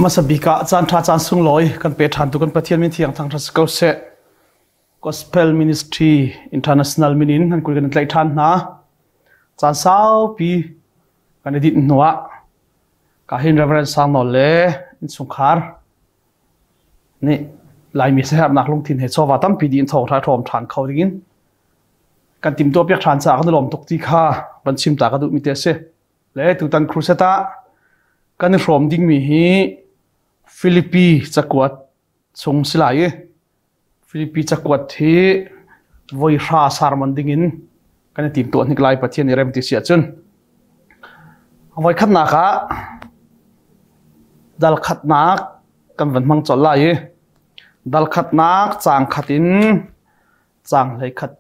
Hmasa bik ah caan ṭha caan sunglawi kan pe ṭhan tu kan Pathian min thiang thangṭhat si ko seh. Gospel Ministry International min in nan kul kan tlaih ṭhan hna. Caan saupi kan i dinh hnuah ka hin Reverend Sang Nawl le innchungkhar nih Laimi siaherhnak lungthin he chawva tampi dih in thawngṭha ṭhawm ṭhan kho dingin kan timtuah piak ṭhan caah kan i lawm tuk ti kha van chim ta ka duhmi te a si. Le tutan crusade ah kan i hrawm dingmi hi Filipi cakuat chung si lai i Filipi cakuat hi voi hra sermon dingin kan i timtuah hnik lai Pathian i rem ti si ahcun. Voi khatnak ah dal khatnak kan van hmang colh lai i dal khatnak caang khat in caang hlei khat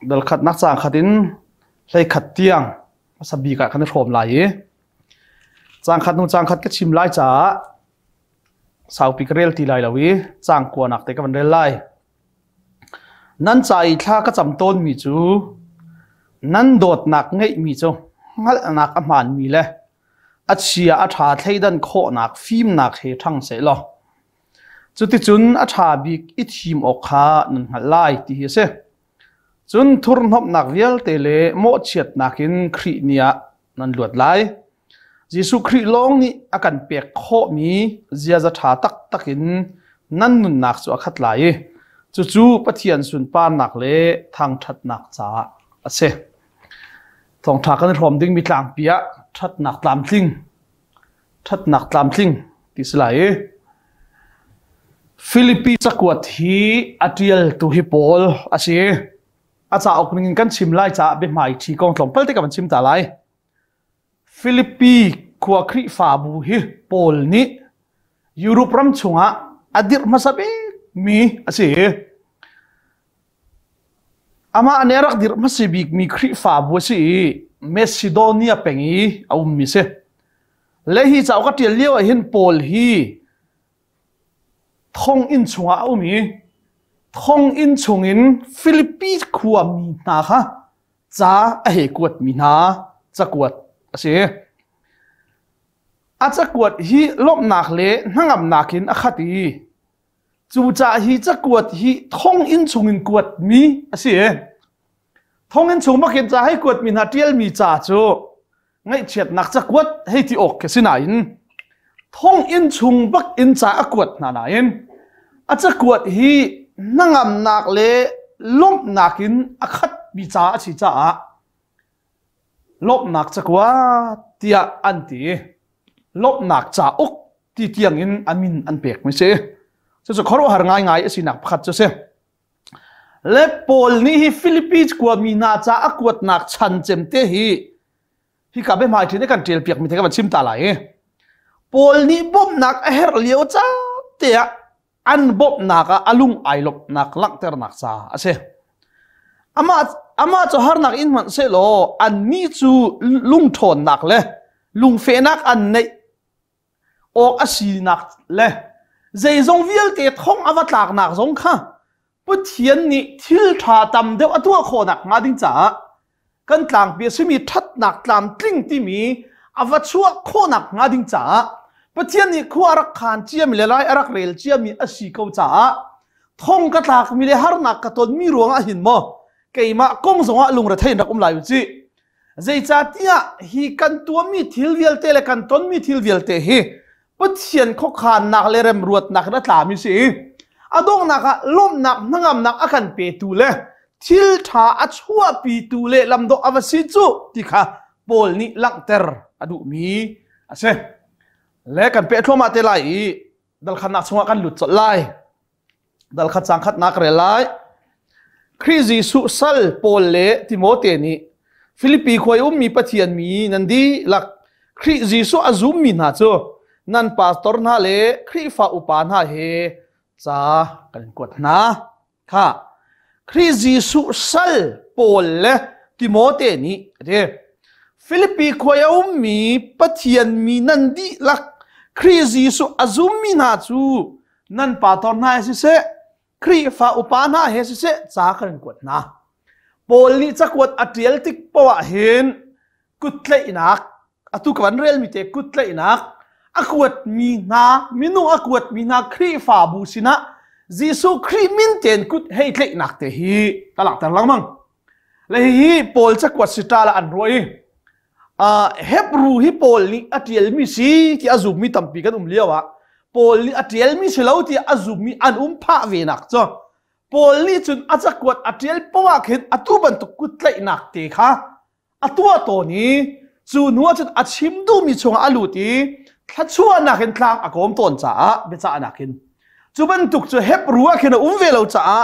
dal khatnak caang khat in hlei khat tiang hmasa bik ah kan i hrawm lai i caang khat hnu caang khat ka chim lai caah saupi ka rel ti lai lo i caang kuanak te ka van rel lai. Nan ca i thla ka cam tawnmi cu nan dawtnak ngeihmi cu hngalhnak a hmaanmi le a chia a ṭha thleidan khawhnak fimnak he ṭhang sehlaw cuticun a ṭha bik i thim awk kha nan hngalh lai ti hi a si. Cun thurhnomhnak vialte le mawhchiatnak in Khrih ni ah nan luat lai. Jesuh Khrih lawng nih a kan pek khawhmi ziaza ṭha taktak in nan nunnak cu a khat lai i cucu Pathian sunparnak le thangṭhatnak caah a si. Thawngṭha kan i hrawm dingmi tlangpi ah ṭhatnak tlamtling, ṭhatnak tlamtling ti si lai i Filipi cakuat hi a ṭialtu hi Paul a si. A cauk ning in kan chim lai caah biahmaiṭhi kong tlawmpal te ka van chim ta lai. Filipi khua Khrihfabu hi Paul nih Europe ram chungah a dirh hmasa bikmi a si. Amah nih a rak dirh hmasa bikmi Khrihfabu a si i Macedonia peng i a ummi a si. Le hi cauk a ṭial lio ah hin Paul hi thonginn chungah a um i thonginn chungin Filipi khuami hna kha ca a hei kuatmi hna cakuat a si. A cakuat hi lawmhnak le hnangamnak in a khat i cucaah hi cakuat hi thonginn chungin kuatmi a si. Thonginn chung bakin ca hei kuatmi hna ṭialmi ca cu ngaihchiatnak cakuat hei ti awk khi si nain thonginn chung bak in ca a kuat hna nain a cakuat hi hnangamnak le lawmhnak in a khatmi ca a si caah lawmhnak cakuat tiah an ti. Lawmhnak cauk ti tiang in a min an pekmi si. Cucu khuaruahhar ngaingai a sinak pakhat cu si. Le Paul nih hi Philippines khuami hna ca a kuatnak chan cem te hi hika biahmai ṭhin i kan ṭial piakmi te ka van chim ta lai i Paul nih bawmhnak a herh lio ca te ah an bawmhnak ah a lung ai lawmhnak langhternak ca a si. Amah amah cu harnak in hmanh sehlaw annih cu lungṭhawnnak le lungfehnak an neih awk a sinak le zeizong vialte thong a va tlaknak zong kha Pathian nih thil ṭha tam deuh a tuah khawhnak hnga ding caah kan tlangpi a simi ṭhatnak tlamtling timi a va chuah khawhnak hnga ding caah Pathian nih khua a rak khaan ciami le lai a rak rel ciami a si ko caah thong ka tlakmi le harnak ka tonmi ruangah hin maw keimah kong zongah lungrethei in rak um lai u cih. Zeicahtiah hi kan tuahmi thil vialte le kan tonmi thil vialte hi Pathian khuakhannak le remruatnak in a tlami si i a donghnak ah lawmhnak hnangamnak a kan petu le thil ṭha a chuahpitu le lamdawh a va si cu ti kha Paul nih langhter a duhmi a si. Le kan peh thluahmah te lai i dalkhannak chungah kan lut colh lai. Dal khat cang khatnak rel lai. Khrih Jesuh sal Paul le Timote nih Filipi khua i ummi Pathian mi nan dihlak Khrih Jesuh a zummi hna cu nan pastor hna le Khrihfa upa hna he ca kan in kuat hna. Kha Khrih Jesuh sal Paul le Timote nih a ti. Filipi khua i a ummi Pathian mi nan dihlak Khrih Jesuh a zummi hna cu nan pastor hna he siseh Khrihfa upa hna he siseh ca kan in kuat hna. Paul nih cakuat a ṭial tik poah hin kuttlaihnak atu ka van relmi te kuttlaihnak A kuatmi hna, minung a kuatmi hna Khrihfabu sinah Jesuh Khrih min tein kut hei tlaihnak te hi ka langhter lengmang. Le hihi Paul cakuat si ṭa an ruah i Hebrew hi Paul nih a ṭialmi si ti a zummi tampi kan um lio ah Paul nih a ṭialmi si lo ti a zummi an um phah ve nak cu Paul nih cun a cakuat a ṭial poah ah khin atu bantuk kut tlaihnak te kha a tuah tawn i cu hnu ah cun a chim duhmi chungah a lut i thluachuahnak in tlang a kawm tawn caah biacahnak in cu bantuk cu Hebrew ah khin a um ve lo caah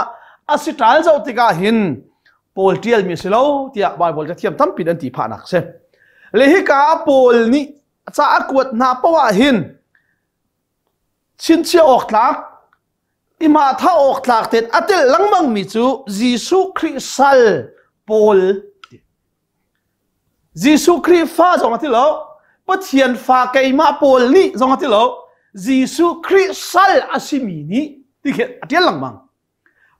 a si ṭal zoh tikah hin Paul ṭialmi a si lo tiah Baibal cathiam tampi an ti phahnak a si. Le hika ah Paul nih ca a kuat hna poah ah hin chinchiah awk tlak i mah tha awk tlak tein a telh lengmang mi cu Jesuh Khrih sal Paul Jesuh Khrih fa zong a ti lo Pathian fa keimah Paul nih zong a ti lo Jesuh Khrih sal a simi nih ti khi a ṭial lengmang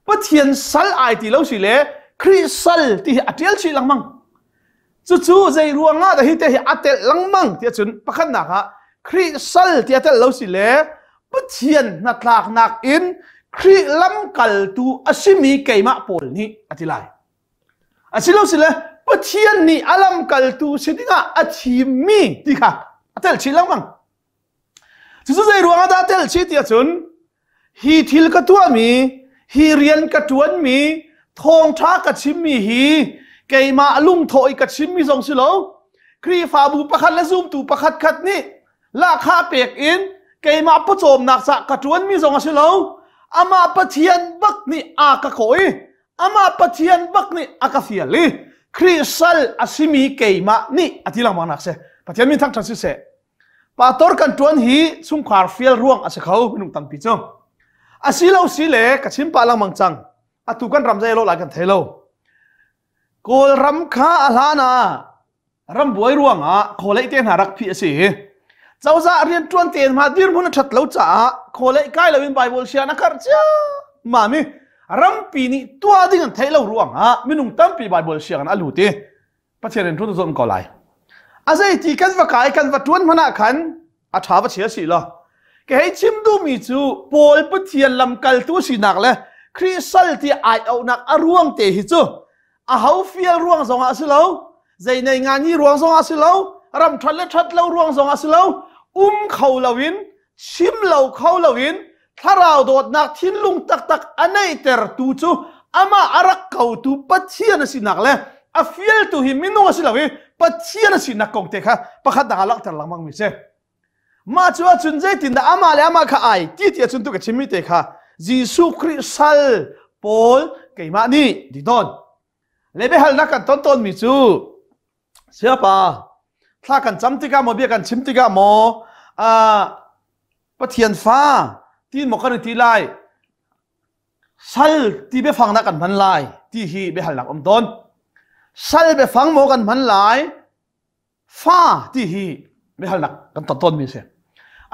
Pathian sal ai ti lo si le Khrih sal ti hi a ṭial chih lengmang. Cucu zei ruangah dah hi te hi a telh lengmang ti ahcun pakhatnak ah Khrih sal ti a telh lo si le Pathian hnatlaknak in Khrih lamkaltu a simi keimah Paul nih a ti lai. Asilo si le Pathian nih a lamkaltu si dingah a thimmi ti kha a telh chih lengmang. Cucu zei ruangah dah telh chih ti ahcun hi thil ka tuahmi, hi rian ka ṭuanmi, thawngṭha ka chimmi hi keimah lungthawh i ka chimmi zong si lo. Khrihfabu pakhat le zumtu pakhat khat nih lahkhah pek in keimah pawcawmnak ca ka ṭuanmi zong a si lo. Amah Pathian bak nih a ka kawh i amah Pathian bak nih a ka fial i Khrih sal a simi keimah nih a ti lengmang nak si. Pathian min thangṭhat siseh. Pastor kan ṭuan hi chungkhar fial ruang a si kho minung tampi cu. A si lo si le ka chim pah lengmang cang. Atu kan ram zei lo lai kan thei lo. Kawlram kha a hlan ah rambuai ruangah khawleih te hna rak phih a si. Cozah rianṭuan te hna dirhmun a ṭhat lo caah khawleih kai loin Bible sian a karh ciammam i rampi nih tuah ding an theih lo ruangah minung tampi Bible sianginn a lut i Pathian in ṭuan zuam ko lai. A zeiti kan va kai kan va ṭuan hmanh ah khan a ṭha va chia si lo. Ka hei chim duhmi cu Paul Pathian lamkaltu sinak le Khrih sal ti ai auhnak a ruang te hi cu a ho fial ruang zongah a si lo, zei nei nga ni ruang zongah a si lo, ram ṭhat le ṭhat lo ruang zongah a si lo, um kho loin chim lo kho loin thlarau dawtnak thinlung taktak a neihtertu cu amah a rak kotu Pathian a sinak le a fialtu hi minung a si lo i Pathian a sinak kong te kha pakhat dang ah langhter lengmang mi si. Mah cu ahcun zeitindah amah le amah kha ai ti ti ahcun tu ka chimmi te kha Jesuh Khrih sal Paul keimah nih di tawn. Le biahalnak kan ton tawnmi cu Siapa, thla kan cam tikah maw bia kan chim tikah maw Pathian fa tiin maw kan i ti lai sal ti biafang dah kan hman lai ti hi biahalnak um tawn. Sal biafang maw kan hman lai fa ti hi biahalnak kan ton tawnmi a si.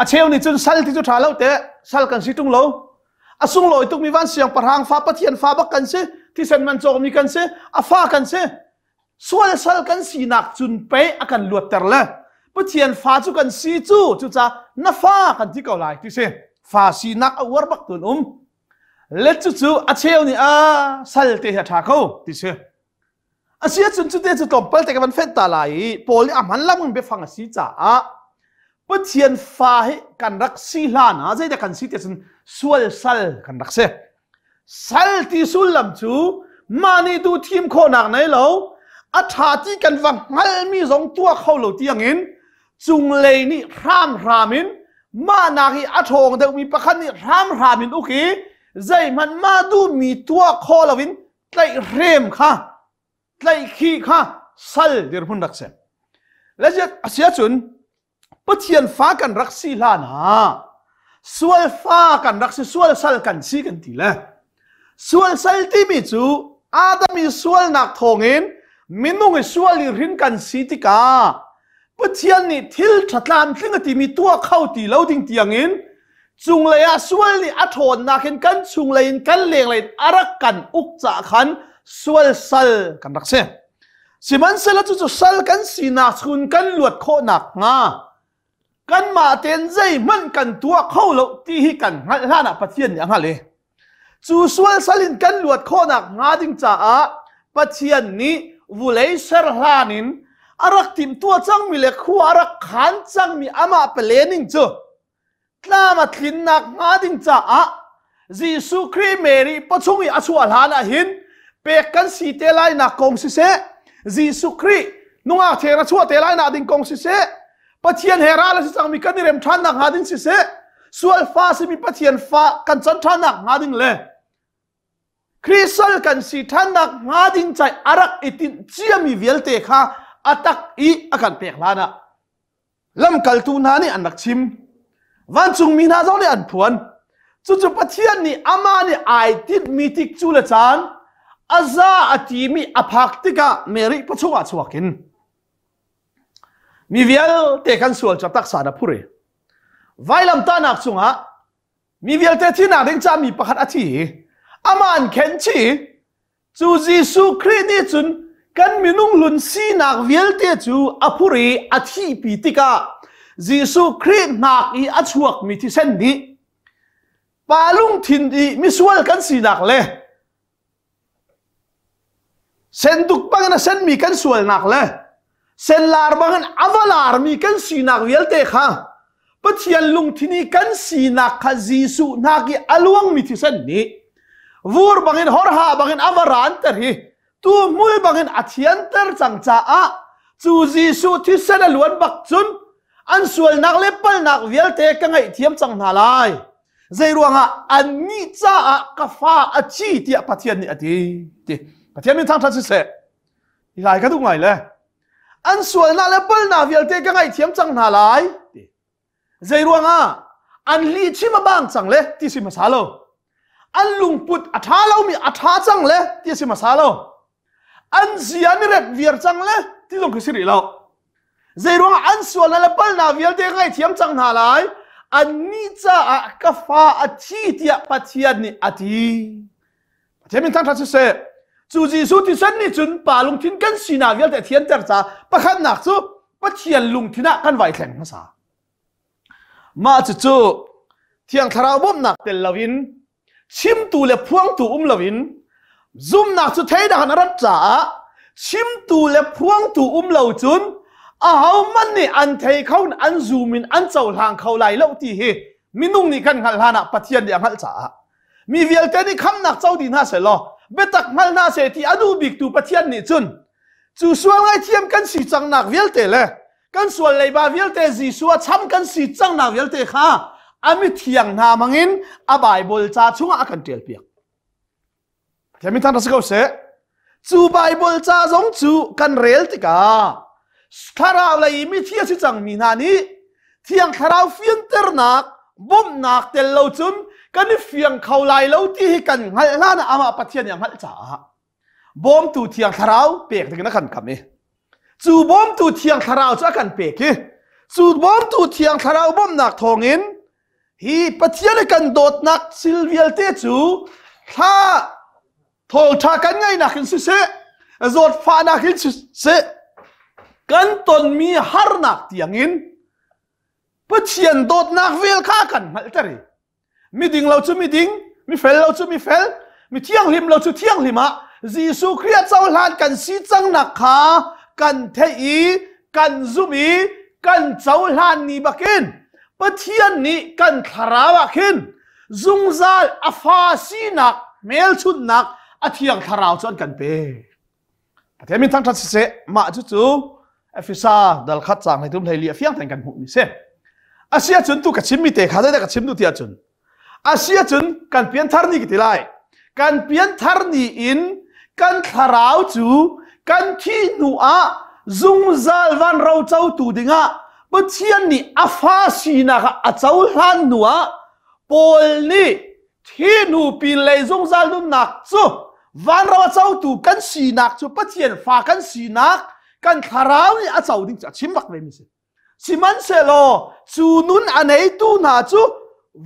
A cheu nih cun sal ti cu ṭha lo te sal kan si ṭung lo. A sunglawi tukmi van siangpahrang fa Pathian fa bak kan si, thisen man cawkmi kan si, a fa kan si. Sual sal kan sinak cun pei a kan luatter le Pathian fa cu kan si cu cucaah na fa kan ti ko lai ti si fa sinak a uar bak tun um le cucu a cheu nih a sal te hi a ṭha ko ti si a si ahcun cute cu tlawmpal te ka van fenh ta lai i Paul nih a hman lam biafang a si caah Pathian fa hi kan rak si hlan ah zeidah kan si ti cun sual sal kan rak si Sal ti sullam cu mah nih duh thim khawhnak nei lo, a ṭha ti kan va hngalmi zong tuah kho lo tiangin cunglei nih hramhram in mahnak i a ṭhawng deuhmi pakhat nih hramhram in uk i zeihmanh mah duhmi tuah khawh loin tlaihhrem kha tlaihkhih kha sal dirhmun rak si. Le asiahcun Pathian fa kan rak si hlan ah sual fa kan rak si sual sal kan si kan ti le sual sal timi cu Adam i sualnak thawngin minung i sual i hrin kan si tikah Pathian nih thil ṭha tlamtling a timi tuah kho ti lo ding tiangin cunglei ah sual nih a ṭhawnnak in kan chunglei in kan lenglei in a rak kan uk caah khan sual sal kan rak si. Sihmanhsehlaw cucu sal kan sinak chun kan luat khawh nakhnga. Kanmah tein zeihmanh kan tuah kho lo ti hi kan hngalh hlan ah Pathian nih a hngalh i cu sual sal in kan luat khawhnak hnga ding caah Pathian nih vulei ser hlan in a rak timhtuah cangmi le khua a rak khan cangmi amah palening cu tlam a tlinnak hnga ding caah Jesuh Khrih Mary pachung i a chuah hlan ah hin pek kan si te lai nak kong siseh Jesuh Khrih nungak theng a chuah te lai nak ding kong siseh Pathian he ral a si cangmi kan i rem ṭhan nak hnga ding siseh sual fa simi Pathian fa kan can ṭhan nak hnga ding le Khrih sal kan si ṭhan nak hnga ding cai a rak i tinh ciami vialte kha a tak i a kan pek hlan ah lamkaltu hna nih an rak chim vancungmi hna zong nih an phuan cucu Pathian nih amah nih ai tinhmi tik cu le caan a za a timi a phak tikah Mary pachung ah chuak in mi vialte kan sual cu taksa na phur i vailamtahnak cungah mi vialte thinak ding ca mi pakhat a thi i amah an khen chih i cu Jesuh Khrih nih cun kan minung hlun sinak vialte cu a phur i a thihpi tikah Jesuh Khrih hnak i a chuakmi thisen nih pa lungthin i misual kan sinak le Senduk bangin a senmi kan sualnak le senlar bangin a va larmi kan sinak vialte kha Pathian lungthin i kan sinak kha Jesuh hnak i a luangmi thisen nih vur bangin horha bangin a va ranter hi tu hmul bangin a thianter cang caah cu Jesuh thisen a luan bak cun an sualnak le palnak vialte ka ngaihthiam cang hna lai. Zeiruangah annih caah ka fa a thi tiah Pathian nih a ti. Ti. Pathian min thangṭhat siseh. Hi lai ka duh ngai le. An sualnak le palnak vialte ka ngaihthiam cang hna lai. Ti. Zeiruangah an lihchim a bang cang le ti si hmasa lo. An lungput a ṭha lomi a ṭha cang le ti si hmasa lo. An zia ni rep viar cang le ti zong khi si rih lo. Zeiruangah an sualnak le palnak vialte ka ngaihthiam cang hna lai? Annih caah ka fa a thi tiah Pathian nih a ti. Pathian min thangṭhat siseh. Cu Jesuh thisen nih cun pa lungthin kan sinak vialte a thianter caah pakhatnak cu Pathian lungthin ah kan vai thleng hmasa. Mah cucu Thiang Thlarau bawmhnak tel loin chimtu le phuangtu um loin zumnak cu theinak in a rat caah chimtu le phuangtu um lo cun ahohmanh nih an thei kho in an zum in an cohlang kho lai lo ti hi minung nih kan hngalh hlan ah Pathian nih a hngalh caah mi vialte nih khamnak co dih hna seh law biatak hngal hna seh ti a duh biktu Pathian nih cun cu sual ngaithiam kan si cangnak vialte le kan sual leiba vialte Jesuh a cham kan si cangnak vialte kha a mithiang hna mangin a Baibal ca chungah a kan ṭial piak. Pathian min thangṭhat si ko seh. Cu Baibal ca zong cu kan rel tikah thlarau lei i mithi a si cangmi hna nih thiang thlarau fianternak bawmhnak tel lo cun kan i fiang kho lai lo ti hi kan hngalh hlan ah amah Pathian nih a hngalh caah bawmtu thiang thlarau pek ding in a kan kam i cu bawmtu thiang thlarau cu a kan pek i cu bawmtu thiang thlarau bawmhnak thawngin hi Pathian i kan dawtnak thil vialte cu thla thawlṭha kan ngaihnak in siseh zawtfahnak in siseh kan tonmi harnak tiangin Pathian dawtnak vel kha kan hngalhter i miding lo cu miding mifel lo cu mifel mi thianghlim lo cu thianghlim ah Jesuh Khrih a cohlan kan si cangnak kha kan theih i kan zumh i kan cohlan ni bakin Pathian nih kan thlarau ah khin zungzal a fa sinak hmelchunhnak a thiang thlarau cu an kan pek Pathian min thangṭhat siseh mah cucu Efesa dal khat caang hlei thum hlei li a fiang tein kan hmuhmi si. Asi ahcun tu ka chimmi te kha zeidah ka chim duh ti ahcun asi ahcun kan pianthar ni ka ti lai. Kan pianthar ni in kan thlarau cu kan thih hnu ah zungzal van ro cotu dingah Pathian nih a fa sinak ah a cohlan hnu ah Paul nih Hi hnu pinlei zungzal nunnak cu vanram a cotu kan sinak cu Pathian fa kan sinak kan thlarau nih a co ding cu a chim bak ve mi si. Sihmanhsehlaw cu nun a neitu hna cu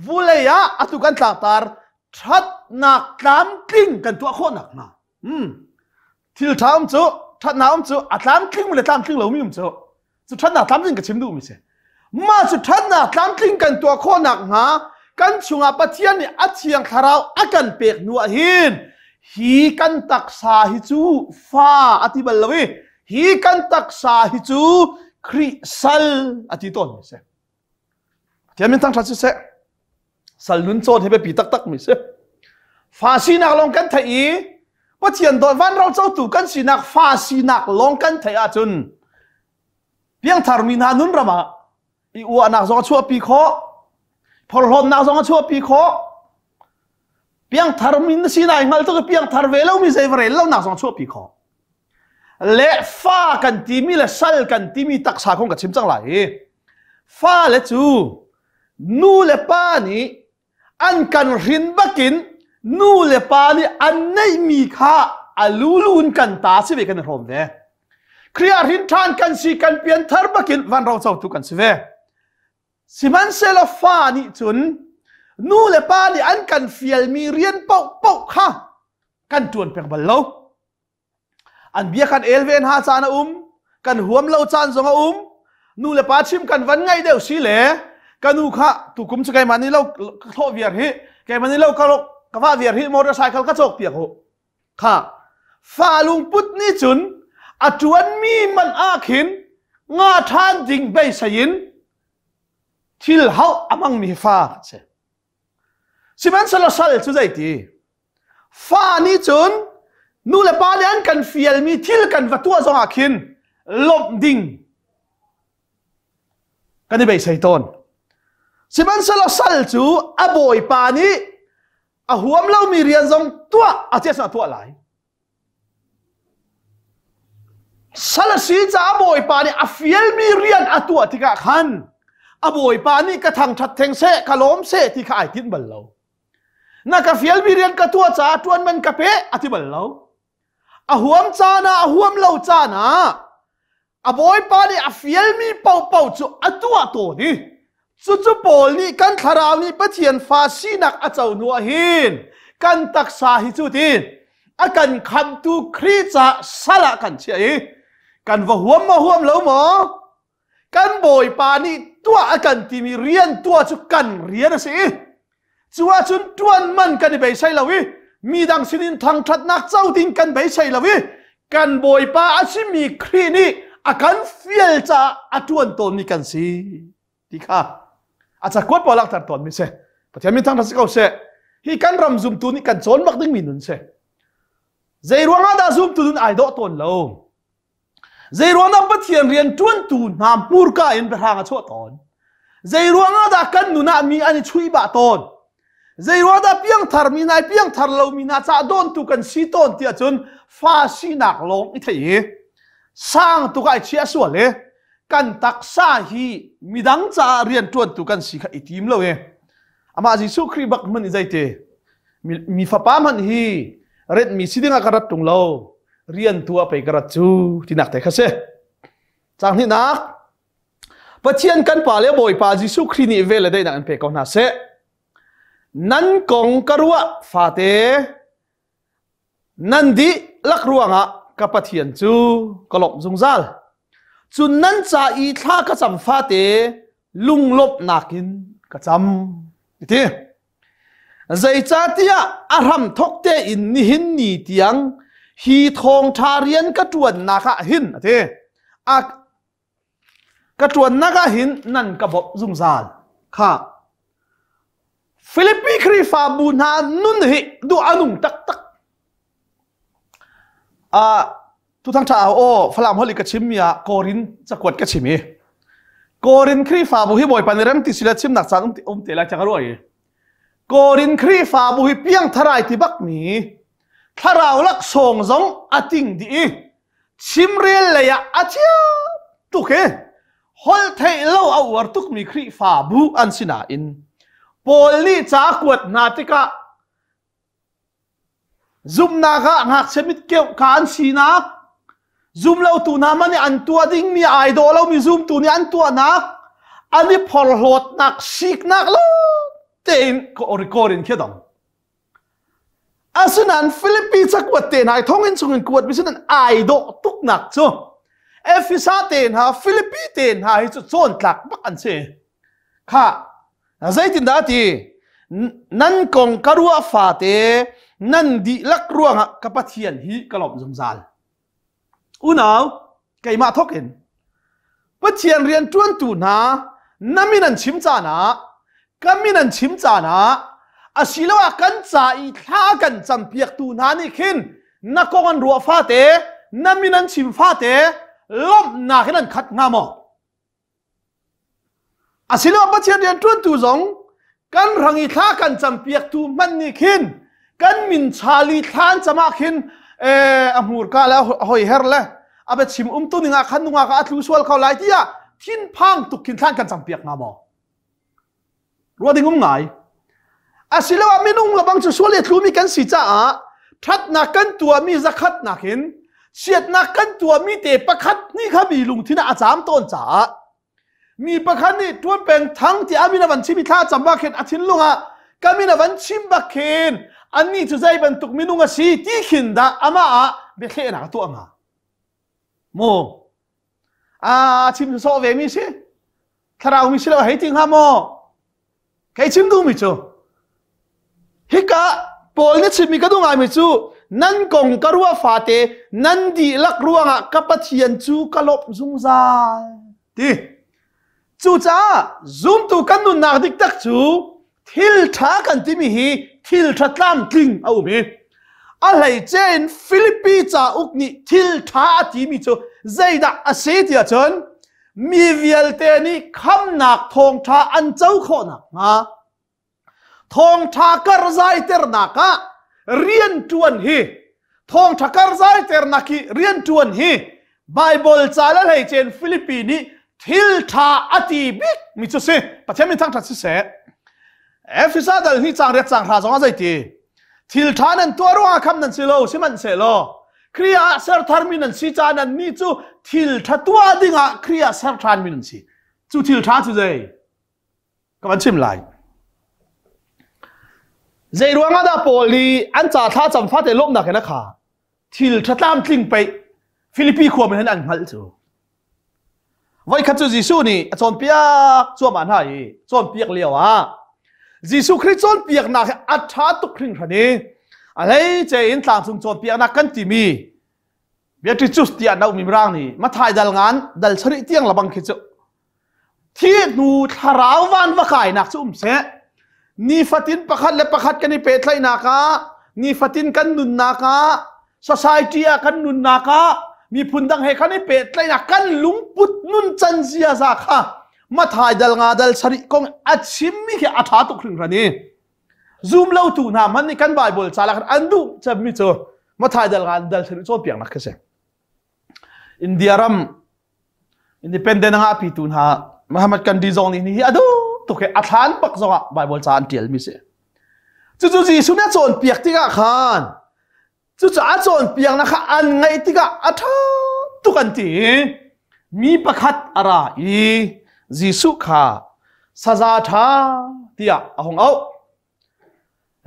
vulei ah atu kan tlangtar ṭhatnak tlamtling kan tuah khawh nakhnga. Hmm. Thil ṭha um cu ṭhatnak um cu a tlamtling le tlamtling lomi um cu cu ṭhatnak tlamtling ka chim duhmi si. Mah cu ṭhatnak tlamtling kan tuah khawh nakhnga kan chungah Pathian nih a thiang thlarau a kan pek hnu ah hin hi kan taksa hi cu fa a ti bal lo i hi kan taksa hi cu Khrih sal a ti tawn mi si. Pathian min thangṭhat siseh. Sal nun cawn hi biapi taktak mi si. Fa sinak lawng kan theih i Pathian dawt vanro cotu kan sinak fa sinak lawng kan theih ahcun piangthar mi hna nun ram ah i uahnak zong a chuahpi khawh phorhlawtnak zong a chuahpi khawh piangthar mi na si nai hngal tuk i piangthar ve lo mi zei va rel lonak zong a chuahpi khawh le fa kan timi le sal kan timi taksa kong ka chim cang lai i fa le cu nu le pa nih an kan hrin bakin nu le pa nih an neihmi kha a lulu in kan ta si ve kan i hrawm ve Khrih ah hrin ṭhan kan si kan pian thar bakin vanro cotu kan si ve sihmanhsehlaw fa nih cun nu le pa nih an kan fialmi rian paohpaoh kha kan ṭuan peng bal lo An bia kan el ve hna caan a um, kan huam lo caan zong a um. Nu le pa chim kan van ngaih deuh si le ka nu kha tukum cu keimah nih lo ka thlawh viar hi keimah nih lo ka ka vah viar hi motorcycle ka cawk piak hu kha fa lungput nih cun a ṭuanmi man ah khin nga ṭhan ding beisei in thil hauh a hmangmi fa kan si. Sihmanhsehlaw sal cu zeiti? Fa nih cun nu le pa nih an kan fialmi thil kan va tuah zongah khin lawmh ding kan i beisei tawn. Sihmanhsehlaw sal cu a bawipa nih a huam lomi rian zong tuah a cia a tuah lai. Sal a si caah Bawipa nih a fialmi rian a tuah tikah khan a Bawipa nih ka thangṭhat theng seh, ka lawm seh ti kha ai tinh bal lo. Na ka fialmi rian ka tuah caah ṭuan man ka pe a ti bal lo. A huam caan ah a huam lo caan ah a bawipa nih a fialmi paohpaoh cu a tuah tawn i cucu Paul nih kan thlarau nih Pathian fa sinak a co hnu ah hin kan taksa hi cu ti a kan khamtu Khrih caah sal ah kan chiah i kan va huam maw huam lo maw kan bawipa nih tuah a kan timi rian tuah cu kan rian a si i Cu ahcun ṭuan man kan i beisei lo i midang sinin thangṭhatnak co ding kan beisei lo i kan Bawipa a simi Khrih nih a kan fial caah a ṭuan tawnmi kan si ti kha a cakuat pawl langhter tawnmi si. Pathian min thangṭhat si ko seh. Hi kan ram zumtu nih kan cawn bak dingmi nun si. Zei ruangah dah zumtu nun ai dawh tawn lo? Zeiruangah Pathian rian ṭuantu hna hmurka in biahrang a chuah tawn? Zeiruangah dah kan nun ah mi an i chuih bah tawn? Zeiruangah dah piangthar mi hna piangthar lomi hna caah dawntu kan si tawn tiah cun fa sinak lawng i thei i sang tuk ah i chiah sual i kan taksa hi midang caah rian ṭuantu kan si kha i tim lo i amah Jesuh Khrih bak hmanh i zeiti mi fapa hmanh hi retmi si dingah ka rat ṭung lo rian tu ah pei ka rat cu tinak te kha si cang hnihnak Pathian kan pa le Bawipa Jesuh Khrih nih vel le daihnak in pe ko hna seh nan kong ka ruah fate nan dih lak ruangah ka Pathian cu ka lawmh zungzal cun nan ca i thla ka cam fate lunglawmhnak in ka cam ti Zeicahtiah a hramthawk tein nihin ni tiang hi thawngṭha rian ka ṭuannak ah hin a ti. A ka ṭuannak ah hin nan ka bawmh zungzal. Kha Filipi Khrihfabu hna nun hi duh a nung taktak. Ah tuthang ṭha aw Falam holh i ka chimmi ah Korin cakuat ka chim i Korin Khrihfabu hi Bawipa nih rem ti sila chimnak caan um te lai tiah ka ruah i Korin Khrihfabu hi piangthar ai ti bakmi thlarau laksawng zong a ting dih i chimrel lei ah a thiam tuk i holh theih lo a uar tukmi Khrihfabu an si nain Paul nih ca a kuat hna tikah Zumhnak ah ngakchia mitkeuh ka an sinak, zumlotu hna hmanh nih an tuah dingmi ai dawh lomi zumtu nih an tuahnak, an i phorhlawtnak, siknak lo tein record in khi dong. Asinain Filipi cakuat te hna i thonginn chungin kuat mi sin an ai dawh tuknak cu. Efesa te hna Filipi te hna hi cu cawntlak bak an si. Kha zeitindah ti nan kong ka ruah fate nan dihlak ruangah ka Pathian hi ka lawmh zungzal. Unau keimah thawk in Pathian rian ṭuantu hna na min an chim caan ah ka min an chim caan ah asiloah kan ca i thla kan campiaktu hna nih khin na kong an ruah fate na min an chim fate lawmhnak in an khat hnga maw? Asiloah Pathian rianṭuantu zong kan rang i thla kan campiaktu hmanh nih khin kan min chali thla an cam ah khin a hmurka le a hoiher le a biachim umtu ning ah khan nungak ah a tlu sual kho lai tiah thinphang tuk khin thlan kan campiak hnga maw? Ruah ding um ngai. Asiloah minung lebang cu sual i tlumi kan si caah ṭhatnak kan tuahmi zakhat nakin chiatnak kan tuahmi te pakhat hnih kha mi lungthin ah a caam tawn caah mi pakhat nih ṭuan peng thang tiah a min a van chim i thla cam bak khin a thinlung ah ka min a van chim bak khin annih cu zei bantuk minung a si ti khin dah amah ah biathlehnak a tuah hnga mu a chim sawh ve mi si thlarau mi si lo hei ti hnga maw kei chim duhmi cu hika Paul nih chimmi ka duh ngaimi cu nan kong ka ruah fate nan dihlak ruangah ka Pathian cu ka lawmh zungzal ti cucaah zumtu kan nunnak dik tak cu thil ṭha kan timi hi thil ṭha tlamtling a um i a hleice in Filipi cauk nih thil ṭha a timi cu zeidah a si ti ahcun mi vialte nih khamnak thawngṭha an co khawh nakhnga thawngṭha karzaiternak ah rianṭuan hi thawngṭha karzaiternak hi rianṭuan hi Bible ca le hleicen Filipi nih thil ṭha a ti bik mi cu si Pathian min thangṭhat siseh Efesa dal hi cang riat cang hra zong ah zeiti thil ṭha nan tuah ruangah kham nan si lo sihmanhsehlaw Khrih ah ser tharmi nan si caah nan nih cu thil ṭha tuah dingah Khrih ah ser ṭhanmi nan si cu thil ṭha cu zei ka van chim lai zei ruangah dah Paul nih an ca thla cam fate lawmhnak in a kha thil ṭha tlamtling pei Filipi khua min an hngalh cu voikhat cu Jesuh nih a cawnpiak cuahmah hna i cawnpiak lio ah Jesuh Khrih cawnpiaknak hi a ṭha tuk hringhran i a hleice in tlangcung cawnpiaknak kan timi Beatrice tiah an auhmi mirang nih Mathai dal ngan dal sarih tiang labang khi cu Thi hnu thlarau van va kainak cu um seh. Nifatin pakhat le pakhat kan i pehtlaihnak ah, nifatin kan nunnak ah, society ah kan nunnak ah, miphun dang he kan i pehtlaihnak kan lungput nuncan ziaza kha Mathai dal nga dal sarih kong a chimmi khi a ṭha tuk hringhran i zum lo tu hna hmanh nih kan Bible ca lah an duh cemmi cu Mathai dal nga dal sarih cawnpiaknak khi si. India ram Independent a ngahpitu hna Muhammad Gandhi zong nih hi a duh tuk i a thlan bak zongah Bible ca an ṭialmi si. Cucu Jesuh nih a cawnpiak tikah khan cucu a cawnpiaknak kha an ngaih tikah a ṭha tuk an ti i mi pakhat a ra i Jesuh kha saza ṭha tiah a hung auh.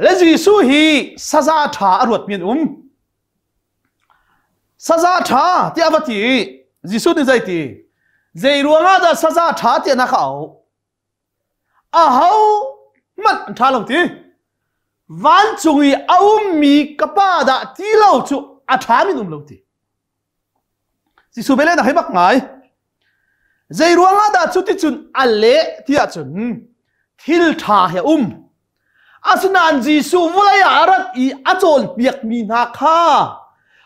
Le Jesuh hi saza ṭha a ruatmi an um. Saza ṭha tiah a va ti i Jesuh nih zei ti? Zei ruangah dah saza ṭha tiah na ka auh? Aho hmanh an ṭha lo ti. Vancung i a ummi ka pa dah ti lo cu a ṭhami an um lo ti. Jesuh bele na hei bak ngai. Zei ruangah dah cuticun a leh tiah cun thil ṭha he um. Asinain Jesuh vawlei ah a rat i a cawnpiakmi hna kha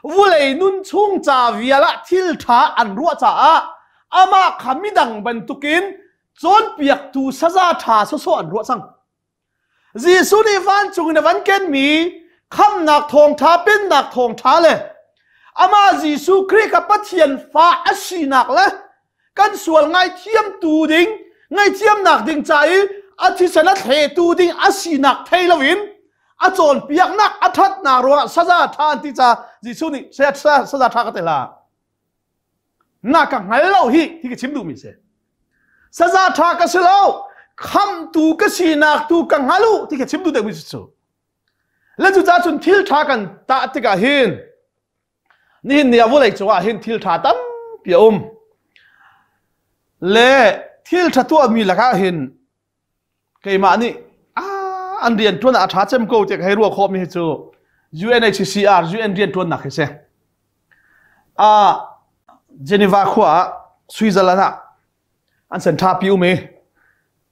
vawlei nun chung ca vial ah thil ṭha an ruah caah amah kha midang bantukin cawnpiaktu saza ṭha sawsawh an ruah cang. Jesuh nih vancung in a van kenmi khamhnak thawngṭha pennak thawngṭha le amah Jesuh Khrih kha Pathian fa a sinak le kan sual ngaithiamtu ding ngaihthiamnak ding ca i a thisen a thletu ding a sinak thei loin a cawnpiaknak a ṭhatnak ruangah saza ṭha an ti ca Jesuh nih saza ṭha ka ti hlah na ka hngal lo hi ti ka chim duhmi si saza ṭha ka si lo khamtu ka sinak tu ka hngal u ti ka chim duh deuhmi cu le cucaah cun thil ṭha kan tah tikah hin nihin ni ah vawlei cungah hin thil ṭha tampi tampi a um. Le thil ṭha tuahmi lakah hin keimah nih an rian ṭuan ah a ṭha cem ko tiah ka hei ruah khawhmi hi cu UNHCR UN rian ṭuannak hi si. Ah Geneva khua ah Switzerland ah an sen ṭhapi um i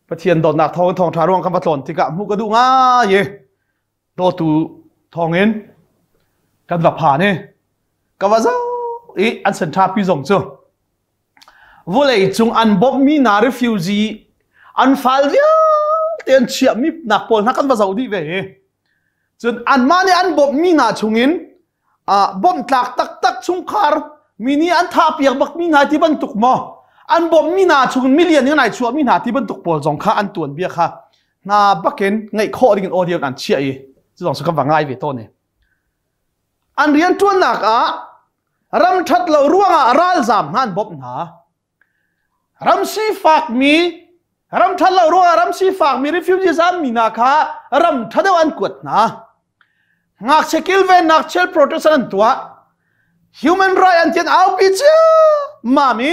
Pathian dawtnak thawng in thawngṭha ruang kan va tlawn tikah hmuh ka duh ngai i dawtu thawngin kan va phan i ka va zoh i an sen ṭhapi zong cu vulei cung an bawmhmi hna refugee an fal vialte an chiahmi nak pawl hna kan va zoh dih ve hi cun anmah nih an bawmhmi hna chungin bawmh tlak taktak chungkhar mi nih an thahpiak bakmi hna ti bantuk maw an bawmhmi hna chungin million in ai chuahmi hna ti bantuk pawl zong kha an tuan bia kha hna bakin ngaih khawh ding in audio an chiah i cu zong cu kan va ngai ve tawn i an rian ṭuannak ah ram ṭhat lo ruangah ralzaam hna an bawmh hna ram sifakmi ram ṭhat lo ruangah ram sifakmi refugee zaammi hna kha ram ṭha deuh an kuat hna ngakchia kilvennak child protection an tuah human right an tian aupi cia mami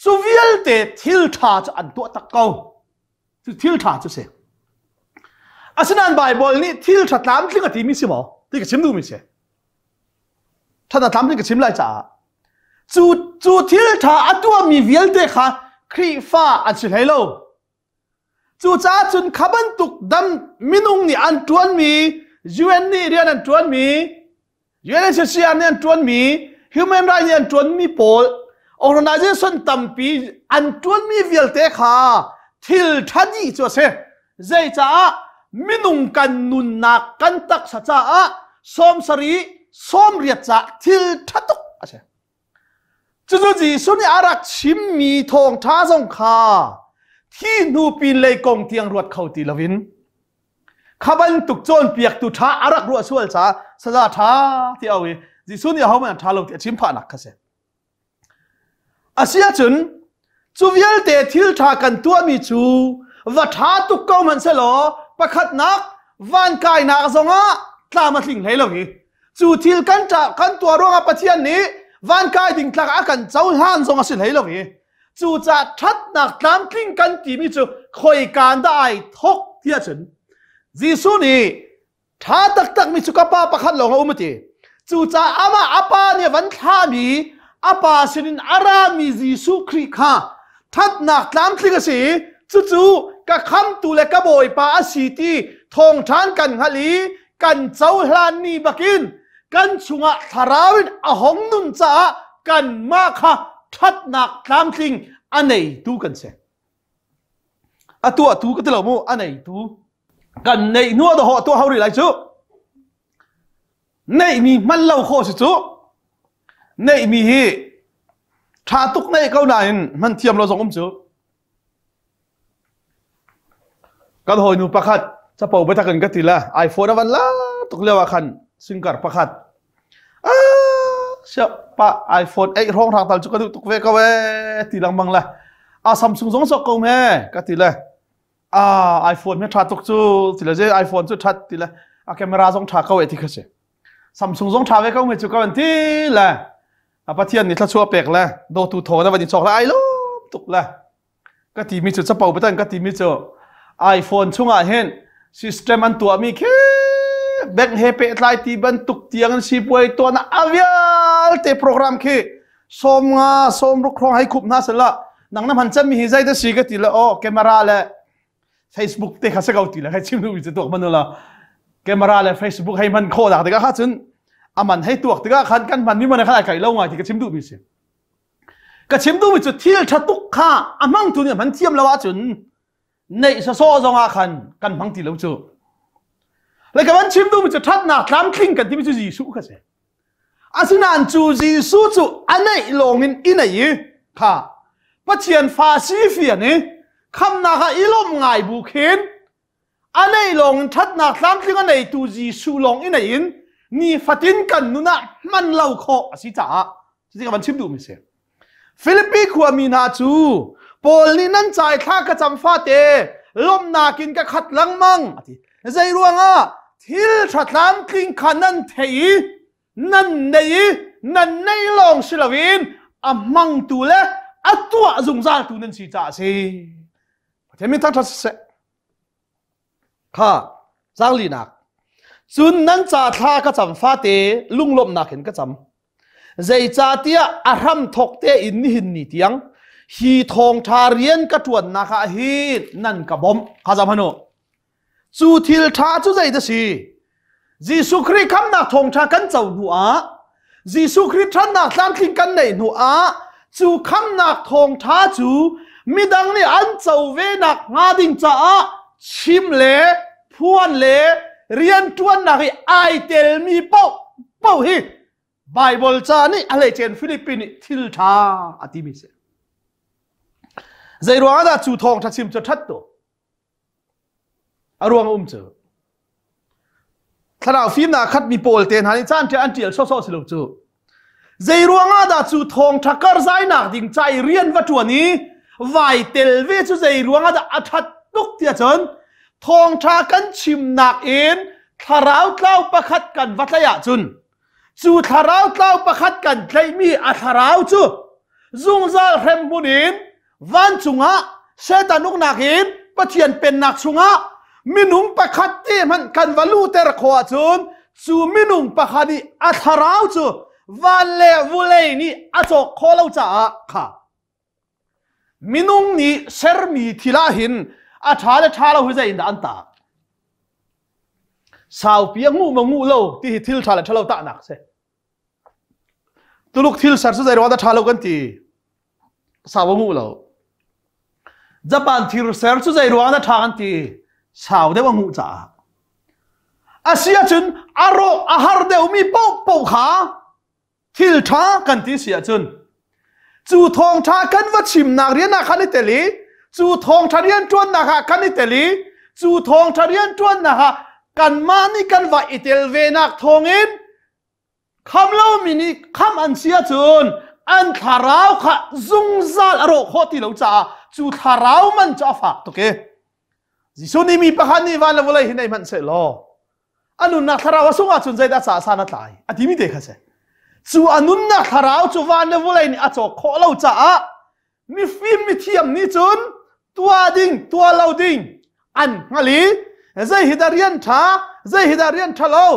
cu vialte thil ṭha cu an tuah tak ko cu thil ṭha cu si asinain Bible nih thil ṭha tlamtling a timi si maw ti ka chim duhmi si ṭhat a tlamtling ka chim lai caah cu cu thil ṭha a tuahmi vialte kha Khrihfa an si hlei lo cucaah cun kha bantuk dam minung nih an ṭuanmi UN nih rian an ṭuanmi UNHCR nih an ṭuanmi human rights nih an ṭuanmi pawl organization tampi an ṭuanmi vialte kha thil ṭha dih cu a si. Zeicaah minung kan nunnak kan taksa caah sawmsarih sawmriat caah thil ṭha tuk a si. Cucu Jesuh nih a rak chimmi thawngṭha zong kha thi hnu pinlei kong tiang ruat kho ti loin Kha bantuk cawnpiaktu ṭha a rak ruah sual caah saza ṭha ti au i Jesuh nih ahohmanh an ṭha lo ti a chim phahnak kha si. Asi ahcun cu vialte thil ṭha kan tuahmi cu va ṭha tuk ko hmanh selaw pakhatnak van kainak zongah tlam a tling hlei lo hi. Cu thil kan ṭah kan tuah ruangah Pathian nih van kai ding tlak a kan cohlan zong a si hlei lo hi. Cucaah ṭhatnak tlamtling kan timi cu khoikaan dah ai thawk ti ahcun Jesuh nih ṭha taktakmi cu ka pa pakhat lawng a um a ti. Cucaah amah a pa nih a van thlahmi a pa sinin a rami Jesuh Khrih kha ṭhatnak tlamtling a si i cucu ka khamtu le ka bawipa a si ti thawngṭhan kan hngalh i kan cohlanmi bakin kan chungah thlarau in a hong nun caah kanmah kha ṭhatnak tlamtling a neitu kan si. A tuahtu ka ti lo mu, a neitu. Kan neih hnu ah dawh tuah hau rih lai cu. Neihmi hman lo khawh si cu. Neihmi hi ṭha tuk neih ko nain hman thiam lo zong um cu. Kan hawinu pakhat capo biatak in ka ti la iPhone a van la tuk lio ah khan singkar pakhat ah siap pa iPhone 8 hrawng hrang tal cu ka duh tuk ve ko ee ti lengmang la a Samsung zong sok ko me ka ti le ah iPhone me tha tuk cu ti le je iPhone cu that ti le a camera zong tha ko e ti kha si Samsung zong tha ve ko me cu ka van ti le a Pathian nih thluachuah pek le dawtu thaw na van i chok le ai lawm tuk le ka timi cu capo biatan ka timi cu iPhone chungah hin system an tuahmi khi bank he pehtlai ti bantuk tiang in sipuai tuahna a vialte program khi som nga som ruk hrawng hei khup hna sela nang na hman cemmi hi zei da si ka ti le oh camera le Facebook te kha se ko ti le hei chim nu cu tuak man la camera le Facebook hei man khawh dak tikah kha cun aman hei tuak tikah khan kan hman mi man khan ai kai lo ngai ti ka chim duh mi si Ka chim duhmi cu thil ṭha tuk kha a hmangtu nih a hman thiam lo ahcun neih sawsawh zong ah khan kan hmang ti lo cu. Le ka van chim duhmi cu ṭhatnak tlamtling kan timi cu Jesuh kha si. Asinain cu Jesuh cu a neih lawngin i neih i kha Pathian fa si fian i khamnak ah i lawmh ngai bu khin a neih lawng in ṭhatnak tlamtling a neitu Jesuh lawng i nei in nifatin kan nun ah hman lo khawh a si caah cuti ka van chim duhmi si. Filipi khuami hna cu Paul nih nan ca i thla ka cam fate lawmhnak in ka khat lengmang a ti. Zei ruangah thil ṭha tlamtling kha nan theih i nan nei i nan neih lawng si loin A hmangtu le a tuah zungzaltu nan si caah a si. Pathian min thangṭhat siseh. Kha zaanglinak. Cun nan ca thla ka cam fate lunglawmhnak in ka cam. Zeicahtiah a hram thawk tein nihin ni tiang hi thawngṭha rian ka ṭuannak ah hin nan ka bawmh. Kha zam hanu. Cu thil ṭha cu zei dah si? Jesuh Khrih khamnak thawngṭha kan co hnu ah Jesuh Khrih ṭhannak tlamtling kan neih hnu ah cu khamnak thawngṭha cu midang nih an co ve nak hnga ding caah chim le phuan le rianṭuannak i ai telmi paoh paoh hi Bible ca nih a hleicen Philippine nih thil ṭha a timi si. Zei ruangah dah cu thawngṭha chim cu ṭhat tu? A ruang um cu thlarau fimnak khatmi pawl te hna nih caan ṭial an ṭial sawsawh si lo cu. Zei ruangah dah cu thawngṭha karzainak ding ca i rian va ṭuan i vai tel ve cu zei ruangah dah a ṭhat tuk tiah cun thawngṭha kan chimnak in thlarau tlau pakhat kan va tlaih ahcun cu thlarau tlau pakhat kan tlaihmi a thlarau cu zungzal hremhmun in vancung ah Satan uknak in Pathian pennak chungah minung pakhat te hmanh kan va luhter khawh ahcun cu minung pakhat i a thlarau cu van le vulei nih a cawk khawh lo caah kha minung nih sermi thil ah hin a ṭha le ṭha lo hi zei in dah an tah saupi a nguh ma nguh lo ti hi thil ṭha le ṭha lo tahnak si Tuluk thil ser cu zei ruang dah ṭha lo kan ti? Sau a nguh lo. Japan thir ser cu zei ruang dah ṭha kan ti? Sau deuh a nguh caah. A si ahcun a rawh a har deuhmi paohpaoh kha thil ṭha kan ti si ahcun cu thawngṭha kan va chimnak rian ah khan i tel i cu thawngṭha rian ṭuannak ah kan i tel i cu thawngṭha rian ṭuannak ah kanmah nih kan va i tel venak thawngin Kham lomi nih kham an si ahcun an thlarau kha zungzal a rawh khawh ti lo caah cu thlarau man cu a fak tuk i Jesuh nih mi pakhat nih van le vawlei hi nei hmanh seh law a nunnak thlarau a sung ahcun zeidah caah san a tlai a timi te kha si. Cu a nunnak thlarau cu van le vawlei nih a cawk khawh lo caah mifim mithiam nih cun tuah ding tuah lo ding an hngal i zei hi dah rian ṭha zei hi dah rian ṭha lo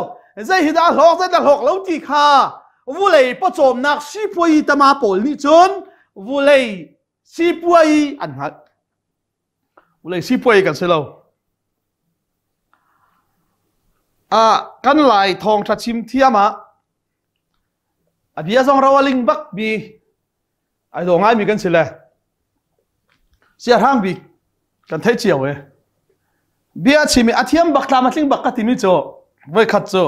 zei hi dah hlawk zei dah hlawk lo ti kha vulei pawcawmnak sipuai tama pawl nih cun vulei sipuai an hngalh vulei sipuai kan si lo ah kan lai thawngṭha chim thiam ah a bia zong ro a ling bak mi Ai daw ngaimi kan si le siahrang bik kan theih cio e. Bia chim i a thiam bak tlam a tling bak ka timi cu voikhat cu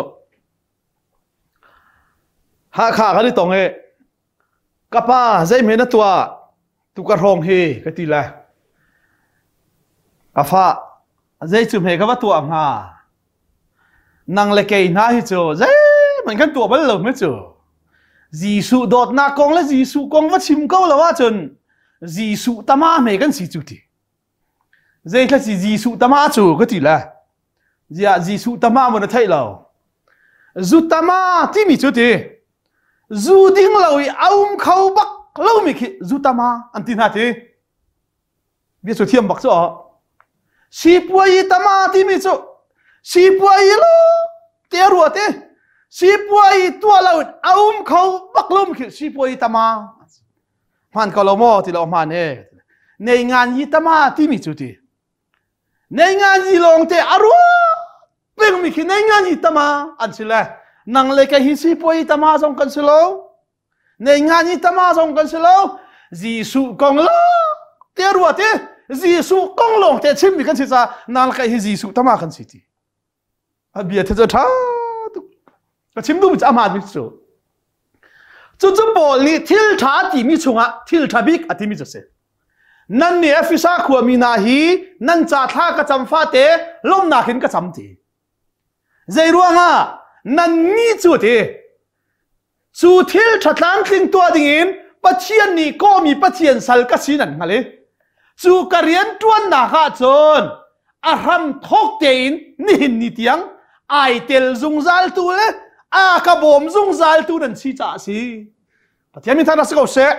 Hakha kan i tong i ka pa zeihme na tuah tu ka hrawng hi ka ti le ka fa zei cu hme ka va tuah hnga Nang le kei hna hi cu zeihmanh kan tuah bal lo hme cu. Jesuh dawtnak kong le Jesuh kong va chim ko lo ahcun Jesuh tama hme kan si cu ti. Zeithla si Jesuh tama cu ka ti le. Ziah Jesuh tama maw na theih lo. Zu tama timi cu ti. Zu ding lo i a um kho bak lomi khi zu tama an ti hna ti. Bia cu thiam bak cu sipuai tama timi cu sipuai lo te rua te sipuai tua lo a um kho bak lum khi sipuai tama hman ko lo maw ti lo hman e nei ngan yi tama timi cu ti nei ngan yi lawng te a rua peng mi khi nei ngan yi tama an si le nang le ka hi sipuai tama zong kan si lo Nei nga ni tama zong kan si lo. Jesuh kong lo te rua te Jesuh kong lawng te chimmi kan si ca nal kai hi Jesuh tama kan si ti. A bia the cu tha tuk. Ka chim duhmi cu amah bik cu. Cucu Paul nih thil tha timi chungah thil tha bik a timi cu si. Nan nih Efesa khuami hna hi nan ca thla ka cam fate lawmnak in ka cam ti. Zei ruangah nannih cu ti cu thil ṭha tlamtling tuah dingin Pathian nih kawhmi Pathian sal ka si nan hngal i cu ka rian ṭuannak ah cun a hram thawk tein nihin ni tiang ai tel zungzaltu le a ka bawm zungzaltu nan si caah a si. Pathian min thangṭhat si ko seh.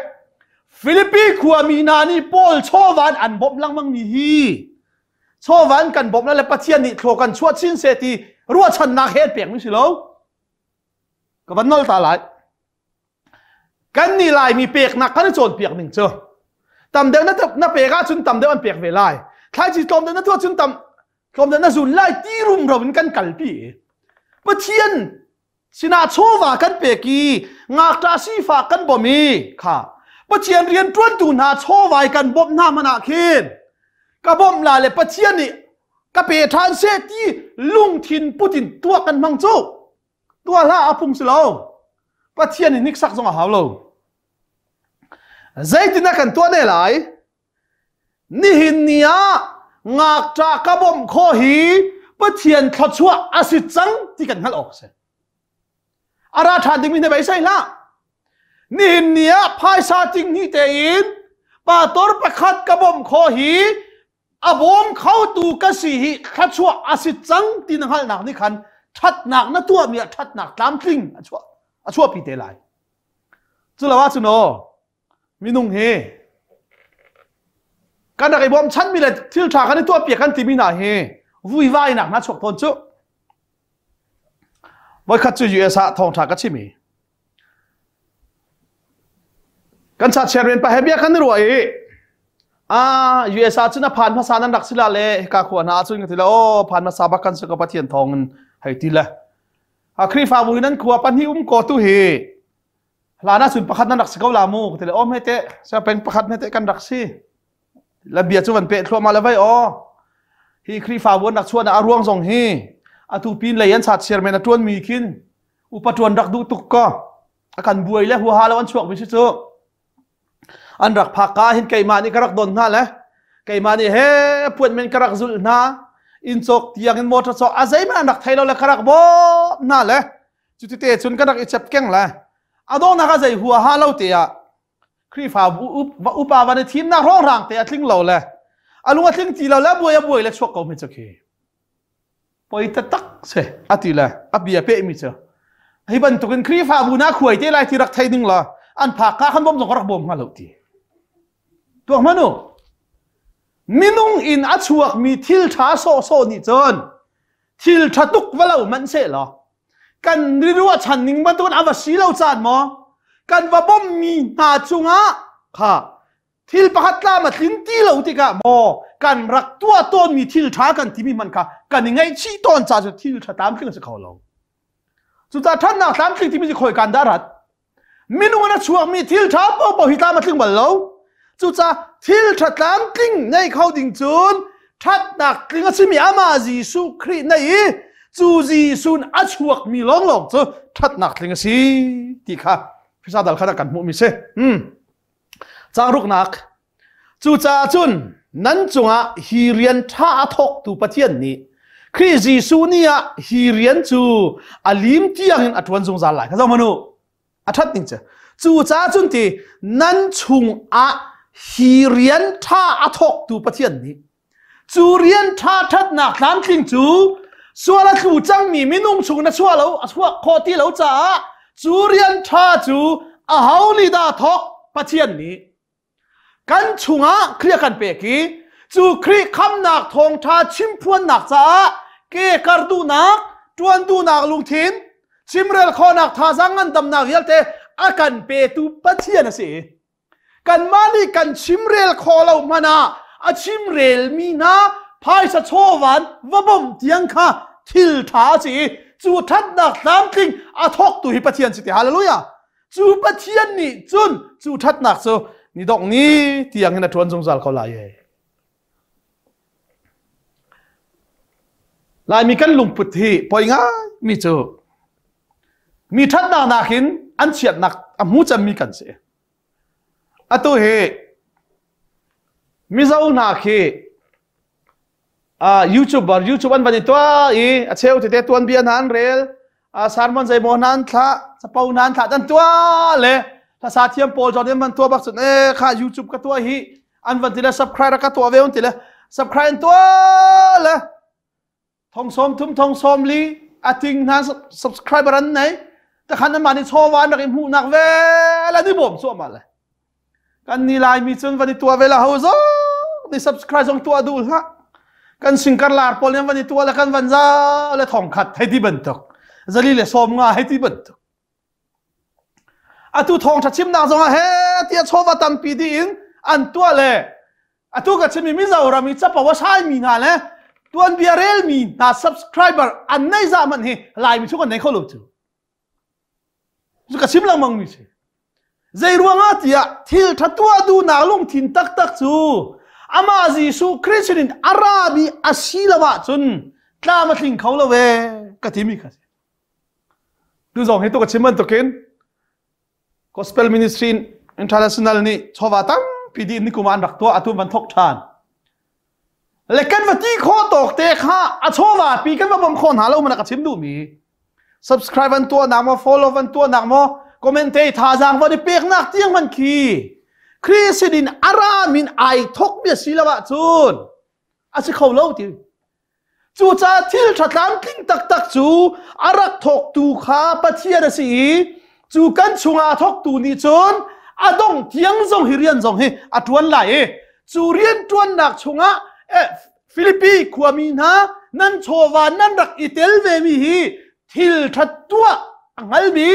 Filipi khuami hna nih Paul chawva in an bawmh lengmang mi hi chawva in kan bawmh le Pathian nih thlaw kan chuah chin seh ti ruahchannak he an pek mi si lo. Ka van nol ta lai. Kan nih Laimi peknak kan i cawnpiak ning cu tam deuh na, na pek ahcun tam deuh an pek ve lai. Thlaici tlawm deuh na tuah cun tam tlawm deuh na zun lai ti rumro in kan kalpi. Pathian sinah chawva kan pek i ngakṭah sifak kan bawmh i kha Pathian rian ṭuantu hna chawva i kan bawmh hna hmanh ah khin ka bawmh la le Pathian nih ka pe ṭhan seh ti lungthin put in tuah kan hmang cu tuah hlah a phung si lo Pathian nih hniksak zong a hau lo zeitin ah kan tuah ne lai Nihin ni ah ngakṭah ka bawmh khawh hi Pathian thluachuah a si cang ti kan hngalh awk a si. A ra ṭhan dingmi hna beisei hlah. Nihin ni ah phaisa tinghnih tein pastor pakhat ka bawmh khawh hi a bawm khotu ka si hi thluachuah a si cang ti na hngalhnak nih khan ṭhatnak na tuahmi ah ṭhatnak tlamtling a chuah a chuahpi te lai. Cu lo ahcun aw Minung hi kan rak i bawmchanmi le thil ṭha kan i tuahpiak kan timi hna hi vuivainak hna chuak tawn cu. Voikhat cu US ah thawngṭha ka chim i kan cha chairman pa he bia kan i ruah i ah US ah cun a phan hmasa nan rak si la le hika khua hna ahcun ka ti le aw phan hmasa bak kan si ko Pathian thawng in hei ti le a Khrihfabu hi nan khua pahnih um ko tu hi Hlan ahcun pakhat nan rak si ko la mu ka ti le aw hme teh siangpeng pakhat hme teh kan rak si. La bia cu van peh thluahmah le vai aw. Hi Khrihfabu an rak chuahnak a ruang zong hi atu pin lei an chat chairman a tuan mi khin upa tuan rak duh tuk ko. A kan buai le huaha lo an chuak mi si cu. An rak phak ka hin keimah nih ka rak don hna le keimah nih he appointment ka rak zulh hna inn cawk tiang in motor cawk a zeihmanh an rak thei lo le ka rak bawm hna le Cuti te cun kan rak i cep keng le a donghnak ah zei huaha lo te ah Khrihfa upa van i thimnak hrawnghrang te a tling lo le a lung a tling ti lo le buai a buai le chuak ko mi cu khi poi taktak se a ti le a bia pe mi cu hi bantukin Khrihfabu na khuai te lai ti rak thei ding la an phak ka khan bom zong rak bawm hnga lo ti tuak manu minung in a chuak mi thil tha sawh sawh nih cun thil tha tuk va lo man se law kan ruahchan ning bantukin a va si lo caan maw kan va bommi hna cungah kha thil pakhat tlam a tlin ti lo tikah maw kan rak tuah tawnmi thil ṭha kan timi hmanh kha kan i ngaihchih tawn ca cu thil ṭha tlamtling a si kho lo cucaah ṭhatnak tlamtling timi cu khawi kan dah rat Minung in a chuakmi thil ṭha paohpaoh hi tlam a tling bal lo. Cucaah thil ṭha tlamtling nei kho ding cun ṭhatnak tling a simi amah Jesuh Khrih nei i cu Jesuh in a chuakmi lawnglawng cu ṭhatnak tling a si ti kha Fisa dal khat ah kan hmuhmi si. Hmm. Caang ruknak. Cucaah cun nan cungah hi rian ṭha a thawktu Pathian nih Khrih Jesuh ni ah hi rian cu a lim tiangin a ṭuan zungzal lai. Kha zoh hmanh u. A ṭhat ning cu. Cucaah cun ti nan chungah hi rian ṭha a thawktu Pathian nih cu rian ṭha ṭhatnak tlamtling cu sual a tlu cangmi minung chung na chuah lo a chuak khawh ti lo caah cu rian ṭha cu aho nih dah thawk Pathian nih kan chungah Khrih a kan pek i cu Khrih khamnak thawngṭha chimphuannak caah ke kar duhnak ṭuan duhnak lungthin chimrel khawhnak thazaang ngandamnak vialte a kan petu Pathian a si. Kanmah nih kan chimrel khawh lo hmanh ah a chimrelmi hna phaisa chawvan va bawmh tiang kha thil ṭha a si i cu ṭhatnak tlamtling a thawktu hi Pathian si ti hallelujah cu Pathian nih cun cu ṭhatnak cu ni dongh ni tiang in a ṭuan zungzal ko lai e. Laimi kan lungput hi poi ngai mi cu mi ṭhatnak nakin an chiatnak a hmu cemmi kan si. Atu hi Mizo hna khi uh, YouTuber YouTube an van i tuah i a cheu tete tuanbia hna an rel uh, sermon zeimaw hna an thlah capo hna an thlah an tuah le hlasa thiam pawl zong nih an tuah bak cun eh kha YouTube ka tuah hi an van ti le subscribe ka tuah ve an ti le subscribe an tuah le thong sawm thum thong sawm li a ting hna subscriber an nei. Takhan an mah nih chawva an rak i hmuhnak vel an i bawm cuahmah le. Kan ni Laimi cun van i tuah ve la ho zong nih subscribe zong tuah duh hlah. Kan singkar lar pawl nih van i tuah le kan van za le thong khat hei ti bantuk. Zali le sawm nga hei ti bantuk. Atu thawngṭha chimnak zongah he tiah chawva tampi dih in an tuah le atu ka chimmi Mizoram i capo a saimi hna le tuanbia relmi hna subscriber an nei zah hmanh hi Laimi chung an nei kho lo cu. Cu ka chim lengmang mi si. Zei ruangah tiah thil ṭha tuah duhnak lungthin taktak cu amah Jesuh Khrist sin in a rami a si lo ahcun tlam a tling kho lo ve ka timi kha si. Tu zong hi tu ka chim bantukin Gospel Ministry International nih chawva tampi dih ni kum ah an rak tuah atu van thok ṭhan. Le kan va ti khawh tawk te kha a chawva pi kan va bawm khawh hna lo mana ka chim duhmi. Subscribe an tuah nak maw follow an tuah nak maw comment te thazaang van i peknak tiang man khi Khrih sin in aram in ai thok mi a si lo ahcun a si kho lo ti. Cucaah thil ṭha tlamtling taktak cu a rak thawktu kha Pathian a si i cu kan chungah a thawktu nih cun a dongh tiang zong hi rian zong hi a ṭuan lai i cu rian ṭuannak chungah eh, Filipi khuami hna nan chawva nan rak i tel vemi hi thil ṭha tuah a hngalmi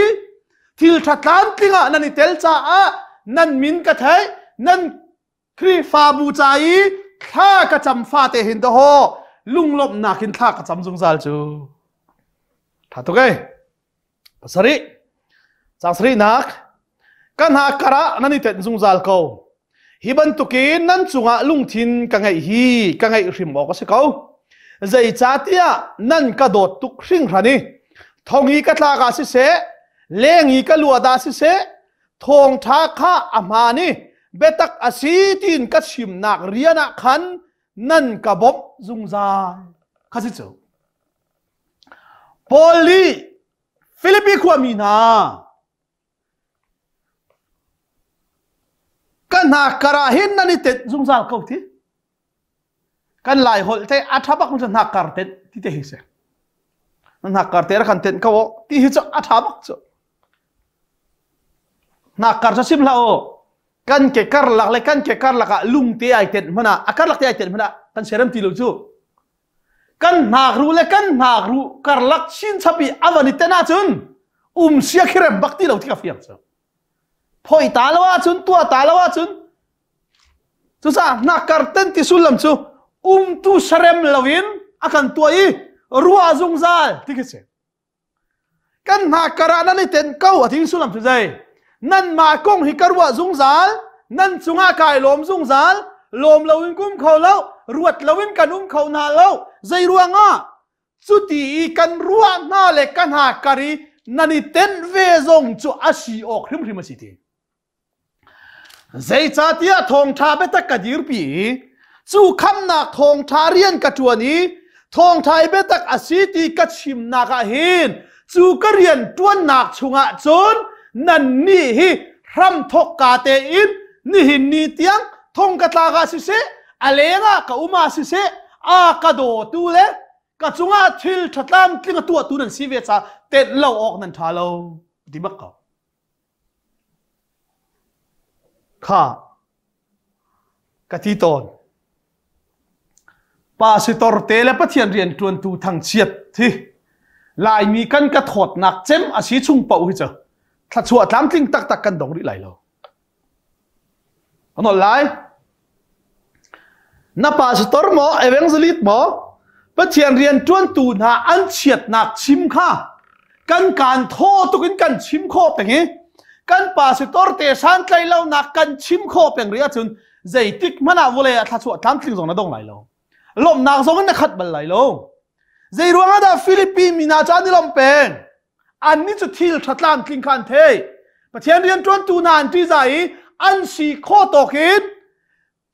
thil ṭha tlamtling ah nan i tel caah nan min ka theih nan Khrihfabu ca i thla ka cam fate hin dawhaw lunglawmhnak in thla ka cam zungzal cu. Tha tuk ei. Pasarih. Cang sarihnak. Ka hna karah nan i tenh zungzal ko. Hi bantukin nan cungah lungthin ka ngeih hi ka ngeih hrim awk a si ko. Zeicahtiah nan ka dawt tuk hringhran i thong i ka tlak ah siseh, leng i ka luat ah siseh, thawngṭha kha a hmaan i biatak a si tiin ka chimnak rian ah khan nan ka bawmh zungzal kha si cu. Paul nih Filipi khuami hna ka hna karah hin nan i tenh zungzal ko ti kan lai holh te a ṭha bak cu hna kar tenh ti te hi si hna kar te ra kan tenh ko ti hi cu a ṭha bak cu Hnakkar cu sim hlah u. Kan ke karlak le kan ke karlak ah lungte ai tenh hmanh ah a karlak te ai tenh hmanh ah kan siarem ti lo cu. Kan hnakruh le kan hnakruh karlak chinchap i a van i tenh ahcun um sia khi rem bak ti lo ti ka fiang cu. Phoi ta lo ahcun tuah ta lo ahcun cucaah hnakkar ten ti sullam cu umtu sarem loin a kan tuah i ruah zungzal ti khi si. Kan hna karah nan i tenh ko a ti sullam cu zei? Nanmah kong hi ka ruah zungzal, nan cungah kai lawm zungzal, lawm loin kum kho lo, ruat loin kan um kho hna lo. Zei ruangah? Cuti i kan ruah hna le ka hna kar i nan i tenh ve zong cu a si awk hrimhrim a si ti. Zeicahtiah thawngṭha biatak ka dirpi i cu khamhnak thawngṭha rian ka ṭuan i thawngṭha i biatak a si ti ka chimnak ah hin cu ka rian ṭuannak chungah cun nannih hi hramthawk ka tein nihin ni tiang thong ka tlak ah siseh a lengah ka um ah siseh a ka dawtu le ka cungah thil ṭha tlamtling a tuahtu nan si ve caah tenh lo awk nan ṭha lo ti bak ko. Kha ka ti tawn. Pastor te le Pathian rianṭuantu thangchiat hi Laimi kan ka thawtnak cem a si chung paoh hi cu thluachuah tlamtling taktak kan dong rih lai lo. An lai. Na pastor maw evangelist maw Pathian rian ṭuantu hna an chiatnak chim kha kan kaan thaw tuk in kan chim khawh peng i kan pastor te santlaih lonak kan chim khawh peng rih ahcun zeitik hmanh ah vawlei ah thluachuah tlamtling zong na dong lai lo. Lawmhnak zong in na khat bal lai lo. Zei ruangah dah Philippi mi hna cu an i lawmh peng? Annih cu thil ṭha tlamtling kha an thei. Pathian rianṭuantu hna an ṭihzah i an si khawh tawk in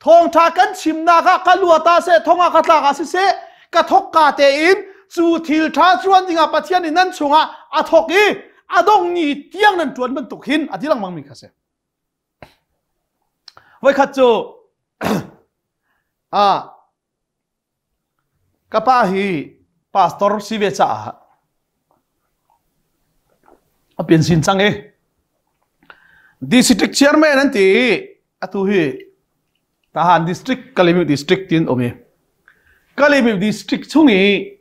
thawngṭha kan chimnak ah ka luat ah seh, thong ah ka tlak ah siseh, ka thawkka tein cu thil ṭha ṭuan dingah Pathian nih nan chungah a thawk i a dongh ni tiang nan ṭuan bantuk hin a ti lengmang mi kha si. Voikhat cu ah Ka pa hi pastor si ve caah A pension cang i district chairman an ti i atu hi Tahan district Kalaymyo district tin um i Kalaymyo district chung i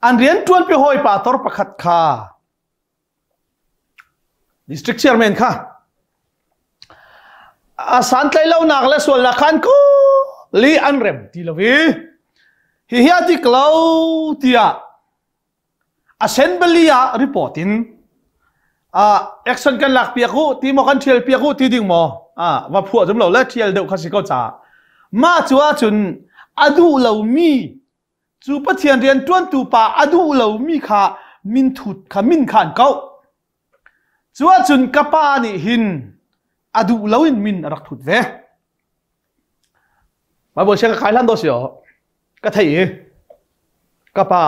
an rian ṭuanpi hawi pa tor pakhat kha district chairman kha a santlaih lonak le sualnak khan ko li an rem ti lo i hi hi a dik lo tiah assembly ah report in action kan lak piak u ti maw kan thial piak u ti ding maw va phuah zum lo le thial deuh kha si ko ca mah cu ahcun a duh lomi cu Pathian rian ṭuantu pa a duh lomi kha min thut kha min kha an koh cu ahcun ka pa nih hin a duh lo in min a rak thut ve Bible siang ka kai hlan do si ka thei i ka pa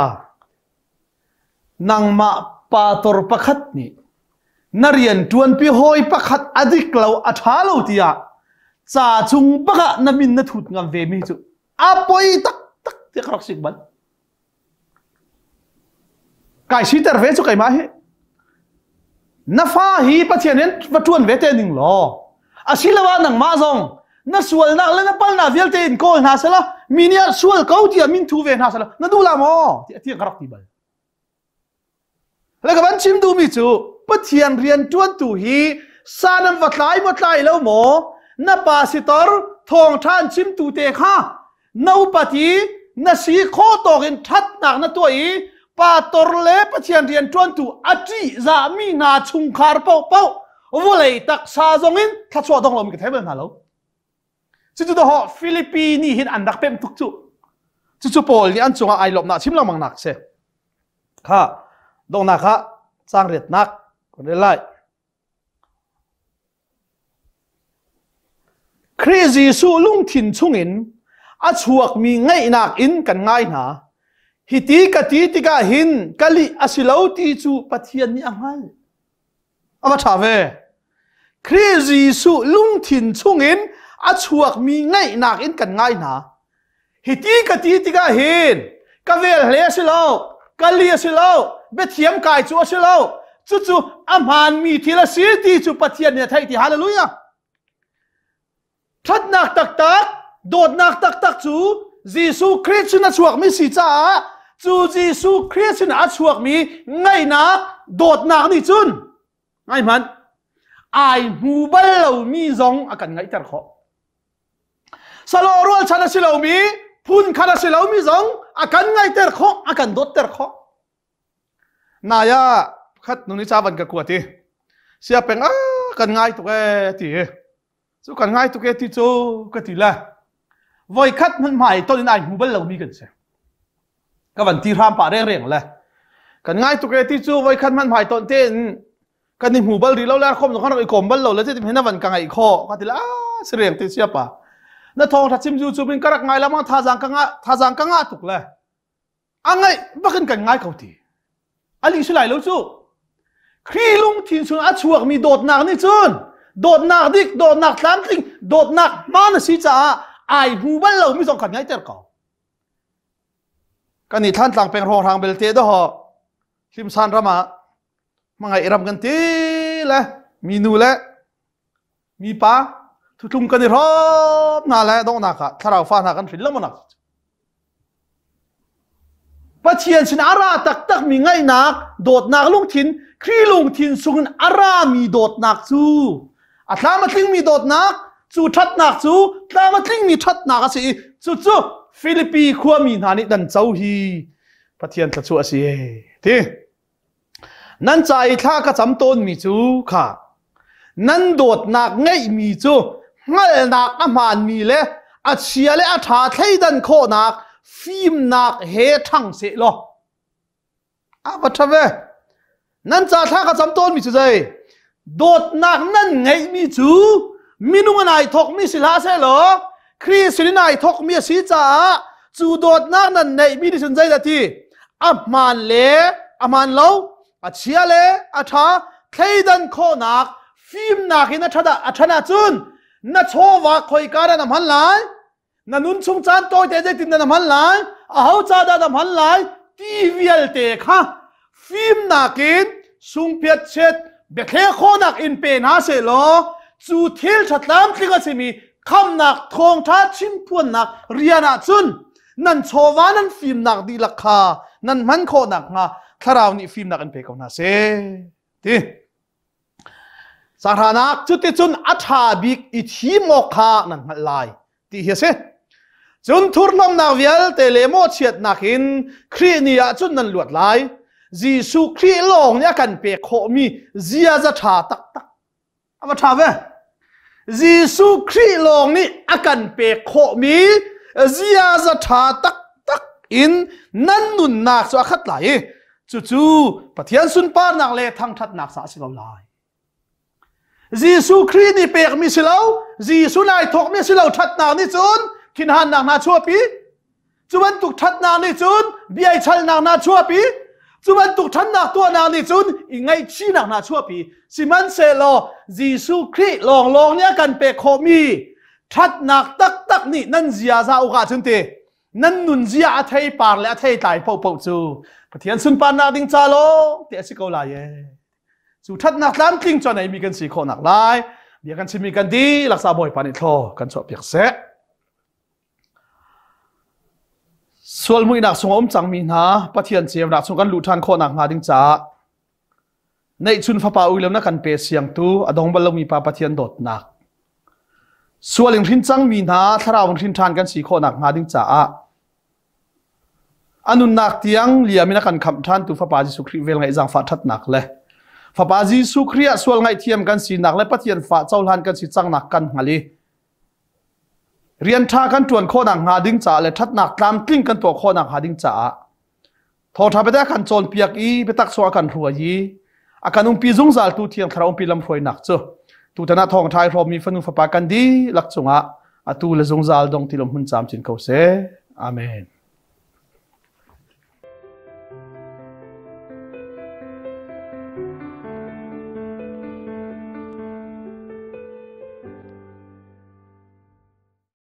nangmah pastor pakhat nih na rian ṭuanpi hawi pakhat a dik lo a ṭha lo tiah ca chung bak ah na min na thut ngam ve mi cu a poi taktak tiah ka rak sik bal. Kai siter ve cu keimah hi. Na fa hi Pathian in va ṭuan ve te ning law asiloah nangmah zong na sualnak le na palnak vialte in kawl hna sela mi nih ah sual ko tiah min thu ve hna sela na duh la maw tiah tiang ka rak ti bal. Le ka van chim duhmi cu Pathian rian ṭuantu hi sa nan va tlai maw tlai lo maw na pa sitor thawngṭha an chimtu te kha na upat i na si khawh tawk in ṭhatnak na tuah i pastor le Pathian rian ṭuantu a ṭihzahmi hna chungkhar paohpaoh vawlei taksa zongin thluachuah dong lomi ka thei bal hna lo. Cucu dawh Filipi nih hin an rak pemh tuk cu. Cucu Paul nih an cungah ai lawmhnak chim lengmang nak si. Kha donghnak ah caang riatnak kan rel lai. Khrih Jesuh lungthin chungin a chuakmi ngaihnak in kan ngai hna. Hiti ka ti tikah hin ka lih a si lo ti cu Pathian nih a hngalh. A va ṭha ve. Khrih Jesuh lungthin chungin a chuakmi ngaihnak in kan ngai hna. Hiti ka ti tikah hin ka vel hle a si lo, ka li a si lo, biathiam kai cu a si lo. Cucu a hmaanmi thil a si ti cu Pathian nih a theih ti. Hallelujah! Ṭhatnak taktak, dawtnak taktak cu Jesuh Khrih sin a chuakmi si caah cu Jesuh Khrih sin a chuakmi ngaihnak, dawtnak nih cun ngai hmanh ai hmu bal lomi zong a kan ngaihter khawh. Salo rualchan a si lomi, phun khat a si lomi zong a kan ngaihter khawh, a kan dawtter khawh. Naya khat nuni ca van ka kuat i sia peng a kan ngai tuk ee ti cu kan ngai tuk e ti cu ka ti le voi khat hmanh hmai ton in ai hmu bal lomi kan si ka van ti hram pah reng reng le kan ngai tuk e ti cu voi khat hmanh hmai ton te in kan i hmu bal rih lo le khom kan rak i kom bal lo le ti hin van ka ngaih kho ka ti le a si reng ti sia pa na thawng tha chim ju chu bin ka rak ngai lamang thazang ka nga thazang ka nga tuk le a ngaih bakin kan ngai ko ti ali si lai lo cu Khrih lungthin chung a chuakmi dawtnak nih cun dawtnak dik dawtnak tlamtling dawtnak hmaan a si caah ai hmu bal lo mi zong kan ngaihter ko kan i Thlantlang peng hrawnghrang belte doho Hlimsan ram ah hmangaih ram kan ti le minu le mipa thutlung kan i hrawm hna le donghnak ah thlarau fa hna kan hrin lengmang Pathian sin a ra taktak mi ngaihnak dawtnak lungthin Khrih lungthin sungin a rami dawtnak cu a thlam a tlingmi dawtnak cu ṭhatnak cu tlam a tlingmi ṭhatnak a si i cucu Filipi khuami hna nih dan co hi Pathian thluachuah a si ti Nan ca i thla ka cam tawnmi cu kha nan dawtnak ngeihmi cu hngalhnak a hmaanmi le a chia le a ṭha thleidan khawhnak fimnak he ṭhang seh law a va ṭha ve. Nan ca thla ka cam tawnmi cu zei? Dawtnak nan ngeihmi cu minung in ai thawkmi si hlah seh law Khrih sin in ai thawkmi a si caah cu dawtnak nan neihmi nih cun zeidah ti a hmaan le a hmaan lo a chia le a ṭha thleidan khawhnak fimnak in a ṭhat a ṭhan ahcun na chawva khoika dah na hman lai na nun chung caan tawite zeitin dah na hman lai aho ca dah na hman lai ti vialte kha fimnak in sungpiat chet Biathle khawhnak in pe hna seh law cu thil ṭha tlamtling a simi khamnak thawngṭha chimphuannak rian ah cun nan chawva nan fimnak dihlak kha nan hman khawh nakhnga thlarau nih fimnak in pe ko hna seh ti. Sahranak cuticun a ṭha bik i thim awk kha nan hngalh lai ti hi a si. Cun thurhnawmnak vialte le mawhchiatnak in Khrih ni ah cun nan luat lai. Jesuh Khrih lawng nih a kan pek khawhmi ziaza ṭha taktak a va ṭha ve. Jesuh Khrih lawng nih a kan pek khawhmi ziaza ṭha taktak in nan nunnak cu a khat lai i cucu Pathian sunparnak le thangṭhatnak caah a si ko lai. Jesuh Khrih nih pekmi si lo, Jesuh nai thawkmi si lo ṭhatnak nih cun thinhannak hna chuahpi. Cu bantuk ṭhatnak nih cun biaichalnak hna chuahpi. Cu bantuk ṭhatnak tuahnak nih cun i ngaihchihnak hna chuahpi. Sihmanhsehlaw Jesuh Khrih lawnglawng nih a kan pek khawhmi ṭhatnak taktak nih nan ziaza uk ahcun ti nan nunzia a theipar le a theitlai paohpaoh cu Pathian sunparnak ding ca lawng te a si ko lai ee. Cu ṭhatnak tlamtling cu a neimi kan si khawhnak lai bia kan chimmi kan dihlak sa Bawipa nih thlaw kan chuahpiak seh. Sual muihnak chung a um cangmi hna Pathian ceunak chung kan luh ṭhan khawhnak hnga ding caah neihchun fapa uilem na kan pe siangtu a dong bal lomi pa Pathian dawtnak sual in hrin cangmi hna thlarau in hrin ṭhan kan si khawhnak hnga ding caah A nunnak tiang liam in a kan khamh ṭhantu Fapa Jesuh Khrih velngeih zaangfah ṭhatnak le Fapa Jesuh Khrih ah sual ngaihthiam kan sinak le Pathian fa cohlan kan si cangnak kan hngal i rian ṭha kan ṭuan khawhnak hnga ding caah le ṭhatnak tlamtling kan tuah khawhnak hnga ding caah thawṭha biatak kan cawnpiak i biatak sawh a kan hruai i a kan umpi zungzaltu Thiang Thlarau umpi lamhruainak cu tutan ah thawngṭha i hrawmmi fanu fapa kan dihlak cungah atu le zungzal dong ti lo hmun camcin ko seh. Amen.